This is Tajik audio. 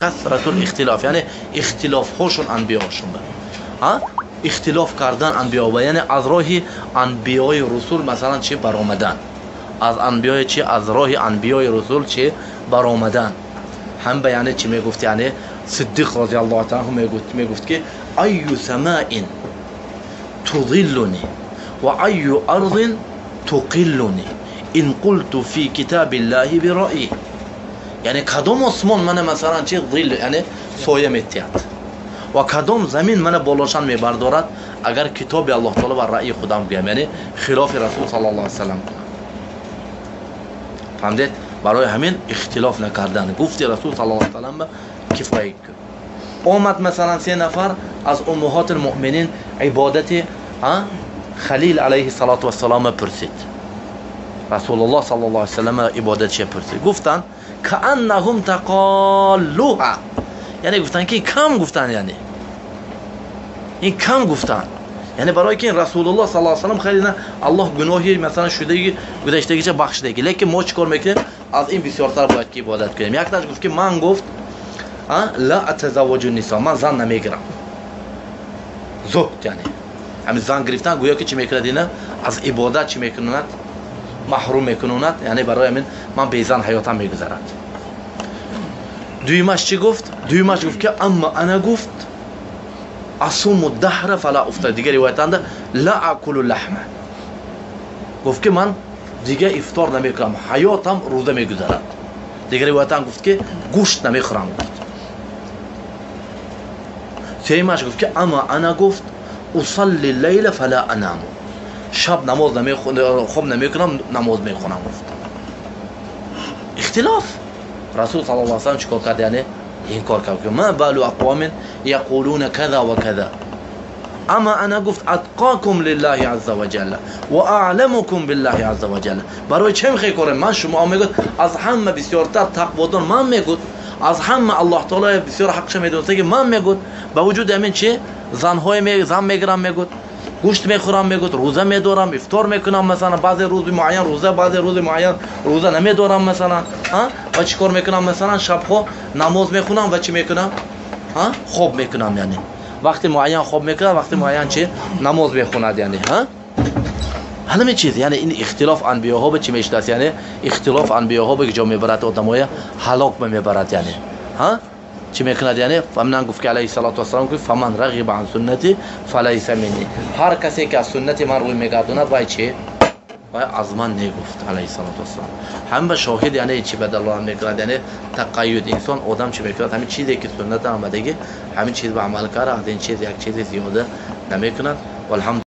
Касратул ихтилоф, яъне ихтилофҳошон анбиёшон ба ихтилоф кардан анбиё ба, яъне аз роҳи анбиёи русул масалан чи баромадан, аз анбиёи чи, аз роҳи анбиёи русул чи баромадан. Ҳам ба яъне чи мегуфт, яъне Сиддиқ розиаллоҳу таала анҳу мегуфт ки айю самаин тузиллуни ва айю арзин туқиллуни ин қулту фи китабиллаҳи бираъйи. Яъне кадом осмон мана масалан чи зилл, яъне соя метиҳад, ва кадом замин мана болошан мебардорад, агар китоби Аллоҳ таоло ва раъйи худам гӯям, яъне хилофи Расул саллаллоҳу алайҳи васаллам кунам. Фаҳмидед? Барои ҳамин ихтилоф накардан гуфти Расул саллаллоҳу алайҳи васаллам ба кифоя кун. Омад масалан се нафар аз уммаҳоти муъминин ибодати Халил алайҳи салоту вассалом пурсид. Расулуллоҳ саллаллоҳу алайҳи васаллам ибодатша пурсид. Гуфтанд кааннаҳум тақоллуҳа, яъне гуфтанд ки кам гуфтанд, яъне ин кам гуфтанд, яъне барои ки Расулуллоҳ саллаллоҳу алайҳи васаллам хеле Аллоҳ гуноҳи масалан шудаги гузаштагиша бахшидаги, лекин мо чӣ кор мекунем? Аз ин бисёртар бояд ки ибодат кунем. Якташ гуфт ки ман гуфт ла атазавваҷу ниса, ман зан намегирам. Зуҳд, яъне ҳамин зан гирифтан гӯё ки чӣ мекунад? Ина аз ибодат чӣ мекунад? Маҳрум мекунонад, яъне барои ҳамин ман безан ҳаётам мегузарад. Дуюмаш чӣ гуфт? Дуюмаш гуфт ки амма ана гуфт асуму даҳра фала уфта. Дигар ривоятанда ла акулу лаҳма, гуфт ки ман дига ифтор намекунам, ҳаётам рӯза мегузарад. Дигар ривоятан гуфт ки гӯшт намехӯрам гуфт. Сеюмаш гуфт ки амма ана гуфт усалли лайла фала анаму, шаб намоз хоб намекунам, намоз мехонам гуфт. Ихтилоф. Расул саллаллоҳу алайҳи васаллам чӣ кор кард? Яъне инкор кард ки ма балу ақвомин яқулуна каза ва каза, амма ана гуфт атқокум лиллаҳи азза ва ҷалла ва аъламукум биллаҳи азза ва ҷалла. Барои чӣ мехоҳӣ корем? Ман шумо мегӯд аз ҳама бисёртар тақводор ман мегӯд, аз ҳама Аллоҳ таоло бисёр ҳақша медониста ки ман мегӯд. Ба вуҷуди ҳамин чи занҳое зан мегирам мегӯд, гӯшт мехӯрам мегӯд, рӯза медорам, ифтор мекунам масалан, баъзе рӯзи муайян рӯза, баъзе рӯзи муайян рӯза намедорам масалан, ва чӣ кор мекунам масалан, шабҳо намоз мехонам ва чӣ мекунам? Хоб мекунам, яъне вақти муайян хоб мекунам, вақти муайян чӣ намоз мехонад, яъне ҳамин чиз. Яъне ин ихтилоф анбиёҳо ба чӣ мешудааст? Яъне ихтилоф анбиёҳо ба ҷо мебарад, одамоя ҳалок мебарад, яъне чӣ мекунад? Яъне фамнан гуфт ки алайҳи салоту вассалам гуфт фаман рағиба ан суннати фалайса минни, ҳар касе ки аз суннати ман рӯй мегардонад вай чӣ? Вай аз ман негуфт алайҳи салоту вассалам. Ҳам ба шоҳид яъне чӣ ба далолат мекунад? Яъне тақайюд, инсон одам чӣ мекунад? Ҳамин чизе ки суннат омадагӣ, ҳамин чиз ба амал кард, аз ин чиз як чизи зиёда намекунад. Валҳамд.